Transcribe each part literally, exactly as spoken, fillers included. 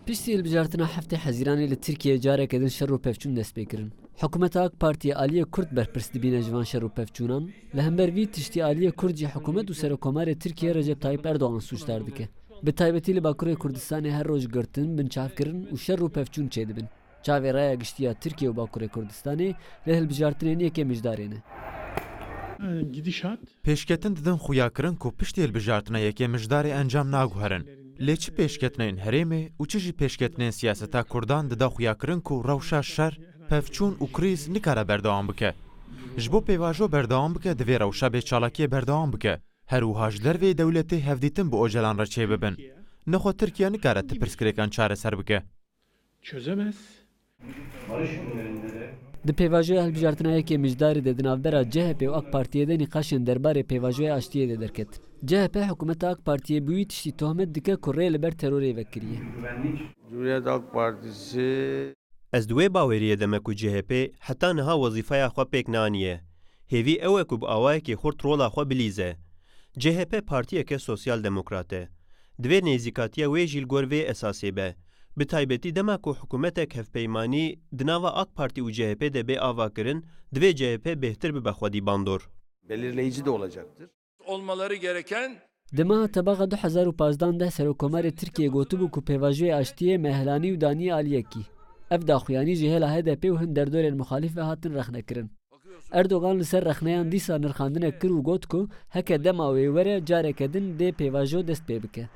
Piştî hilbijartina heftê Hezîranê li Tirkiyeyê careke din şer û pevçûn dest pê kirin. Hikûmeta AK Partiyê aliyê Kurd berpirs dibîne ji van şer û pevçûnan. Li hember vî tiştî aliyê Kurd jî hikûmet û Serokomarê Tirkiye Recep Tayyip Erdogan sûcdar dike. Bi taybetî li Bakurê Kurdistanê her roj girtin, binçavkirin û şer û pevçûn çêdibin. Çavê raya giştî ya Tirkiye û Bakurê Kurdistanê li hilbijartinên yekê Mijdarê ne. Pêşketin didin xuyakirin ku piştî hilbijartina yekê Mijdarê encam naguherin. Lê çi pêşketinên herêmê û çi jî pêşketinên siyaseta Kurdan dida xuyakirin ku rewşa şer, pevçûn û krîz nikare berdewam bike. Ji bo pêvajo berdewam bike, divê rewşa bêçalakiyê berdewam bike. Her wiha ji derveyî dewletê hevdîtin bi Ocalan re çêbibin. Nexwe Tirkiye nikare ti pirsgirêkan çareser bike. Çözemez. Di pêvajoya hilbijartina yekê Mijdarê de di navbera C H P û AK Partiyê de nîqaşên derbarê pêvajoya aştiyê de derket. C H P hikûmeta AK Partiyê bi wî tiştî tohmet dike ku rê li ber terorê vekiriye. Cumhuriyet Halk Partisi. Ez di wê baweriyê de me ku C H P heta niha wezîfeya xwe pêk neaniye. Hêvî ew e ku bi awayekî xurt rola xwe bilîze. C H P partiyeke sosyal demokrat e. Divê nêzîkatiya wê jî li gor vê esasê be. Bi taybetî dema ku hikûmetek hevpeymanî di nava AK Partî û C H P de bê avakirin, divê C H P bêhtir bibe xwedî bandor. Belirleyici de olacaktır. Olmaları gereken Di meha Tebaxa du hezar û pazdeh de Serokomarê Tirkiyeyê gotibû ku pêvajoyê aştiyê me helanî û daniye aliyekî. Ev daxuyanî ji hêla H D P û hin derdorên muxalîf ve hatin rexnekirin. Erdogan li ser rexneyan dîsa nirxandinek kir û got ku heke dema wê were careke din dê pêvajo dest pê bike.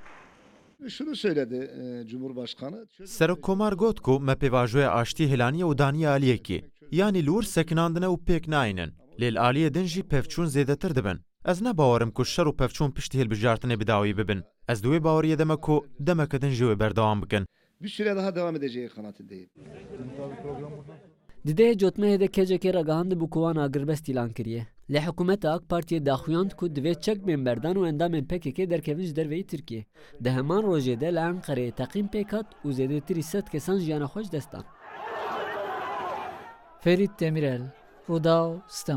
Şunu söyledi e, Cumhurbaşkanı. Serokkomar got ku me pêvajoya aştî hilaniye û daniye aliyekî. Yanî li wir sekinandine û pêk nayînin. Lê li aliyê din jî pevçûn zêdetir dibin. Ez ne bawer im ku şer û pevçûn piştî hilbijartinê bi dawî bibin. Ez di wê baweriyê de me ku demeke din jî wê berdewam bikin. Bir süre daha devam edeceği kanaatindeyim. Di dehê cotmehê de kecekê ragihandibû ku wan agirbest îlan kiriye. Lê hikûmeta AK Partiyê daxuyand ku divê çek bên berdan û endamên P K K derkevin ji derveyî Tirkiyê. Di heman rojê de li Enqereyê teqîn pêk hat û zêdetirî sed kesan jiyana xwe ji dest dan. Ferît Demîrel, Rûdaw, Stanbul.